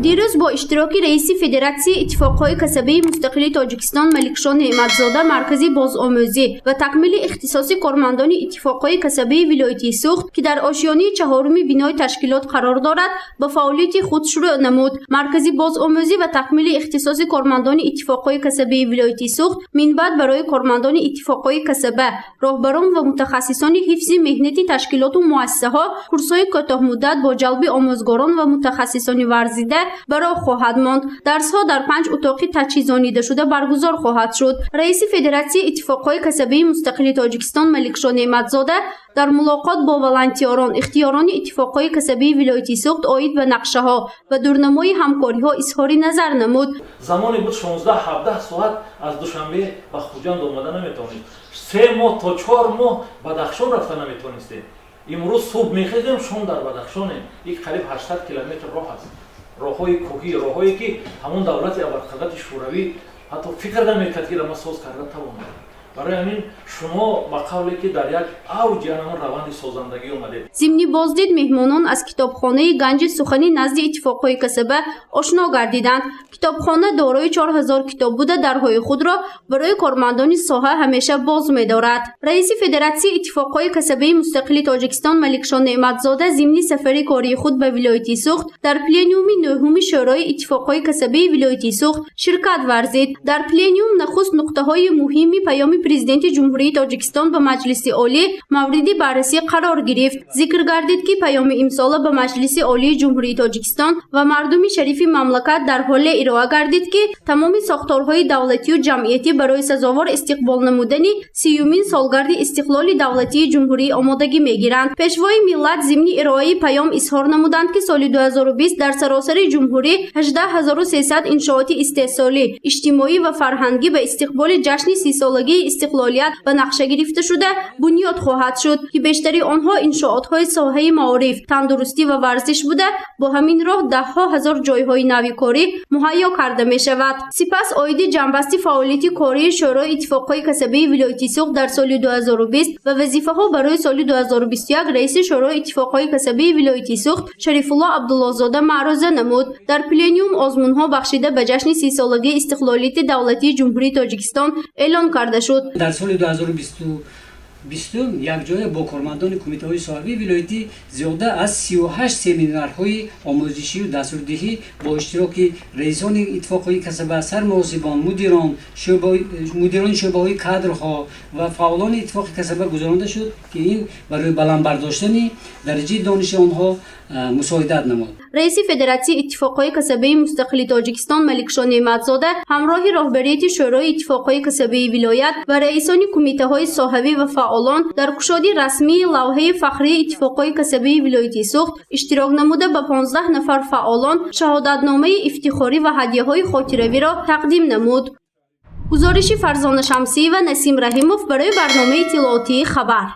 Дирӯз бо иштироки раиси Федератсияи иттифоқҳои касабаи мустақили Тоҷикистон Маликшо Неъматзода Маркази бозомӯзӣ ва такмили ихтисоси кормандони иттифоқҳои касабаи вилояти Суғд, ки дар ошёнаи чаҳоруми бинои ташкилот қарор дорад, ба фаъолияти худ шурӯъ намуд. Маркази бозомӯзӣ ва такмили ихтисоси кормандони иттифоқҳои касабаи вилояти Суғд минбаъд барои кормандони иттифоқҳои касаба, роҳбарон ва мутахассисони ҳифзи меҳнати ташкилоту муассисаҳо курсҳои кӯтоҳмуддат бо ҷалби омӯзгорон ва мутахассисони варзида ба роҳ хоҳад монд. Дарсҳо дар панҷ утоқи таҷҳизонидашуда баргузор хоҳад шуд. Раиси Федератсияи иттифоқҳои касабаи мустақили Тоҷикистон Маликшо Неъматзода дар мулоқот бо волонтёрон, ихтиёрони иттифоқҳои касабии вилояти Суғд оид ба нақшаҳо ва дурнамои ҳамкориҳо изҳори назар намуд. Замоне буд, 16-17 соат аз Душанбе ба Хуҷанд омада наметавонист, 3 моҳ то 4 моҳ Бадахшон рафта наметавонистем. Имрӯз субҳ мехезем, шом дар Бадахшонем. Ик қариб 800 километр роҳ аст, роҳҳои кӯҳӣ, роҳҳое, ки ҳамон давлати абарқудрати Шӯравӣ ҳатто фикр намекард, ки ма соз карда тавонад. Барои ҳамин шумо ба қавле ки дар як авҷи ҳамон раванди созандагӣ омадед. Зимни боздид меҳмонон аз китобхонаи Ганҷи сухани назди иттифоқҳои касаба ошно гардиданд. Китобхона дорои 4000 китоб буда, дарҳои худро барои кормандони соҳа ҳамеша боз медорад. Раиси Федератсияи иттифоқҳои касабаи мустақили Тоҷикистон Маликшо Неъматзода зимни сафари кории худ ба вилояти Суғд дар пленуми нӯҳуми Шӯрои иттифоқҳои касабаи вилояти Суғд ширкат варзид. Дар пленум нахуст нуқтаҳои муҳими паёми Президенти Ҷумҳурии Тоҷикистон ба Маҷлиси Олӣ мавриди баррасӣ қарор гирифт. Зикр гардид, ки паёми имсола ба Маҷлиси Олии Ҷумҳурии Тоҷикистон ва мардуми шарифи мамлакат дар ҳоле ироа гардид, ки тамоми сохторҳои давлатию ҷамъиятӣ барои сазовор истиқбол намудани 30-юмин солгарди истиқлоли давлатии ҷумҳурӣ омодагӣ мегиранд. Пешвои миллат зимни ироаи паём изҳор намуданд, ки соли 2020 дар саросари ҷумҳурӣ 18 300 иншооти истеҳсолӣ, иҷтимоӣ ва фарҳангӣ ба истиқболи ҷашни 30-солагии истиқлолият ба нақша гирифта шуда бунёд хоҳад шуд, ки бештари онҳо иншоотҳои соҳаи маориф, тандурустӣ ва варзиш буда, бо ҳамин роҳ даҳҳо ҳазор ҷойҳои нави корӣ муҳайё карда мешавад. Сипас оиди ҷамъбасти фаъолияти кории Шӯрои иттифоқҳои касабаи вилояти Суғд дар соли 2020 ва вазифаҳо барои соли 2021 раиси Шӯрои иттифоқҳои касабаи вилояти Суғд Шарифулло Абдуллозода маъруза намуд. Дар пленум озмунҳо бахшида ба ҷашни 30-солагии истиқлолияти давлатии Ҷумҳурии Тоҷикистон эълон карда шуд. Дар соли 2020 якҷоя бо кормандони кумитаҳои соҳавии вилоятӣ зиёда аз 38 семинарҳои омӯзишию дастурдиҳӣ бо иштироки раисони иттифоқҳои касаба, сармуҳосибон, мудирон, мудирони шӯъбаҳои кадрҳо ва фаъолони иттифоқи касаба гузаронда шуд, ки ин барои баланд бардоштани дараҷаи дониши онҳо мусоидат намуд. Раиси Федератсияи иттифоқҳои касабаи мустақили Тоҷикистон Маликшо Неъматзода ҳамроҳи роҳбарияти Шӯрои иттифоқҳои касабаи вилоят ва раисони кумитаҳои соҳавӣ ва фаъолон дар кушоди расмии лавҳаи фахрии иттифоқҳои касабаи вилояти Суғд иштирок намуда, ба 15 нафар фаъолон шаҳодатномаи ифтихорӣ ва ҳадяҳои хотиравиро тақдим намуд. Гузориши Фарзона Шамсиева, Насим Раҳимов барои барномаи иттилоотии «Хабар».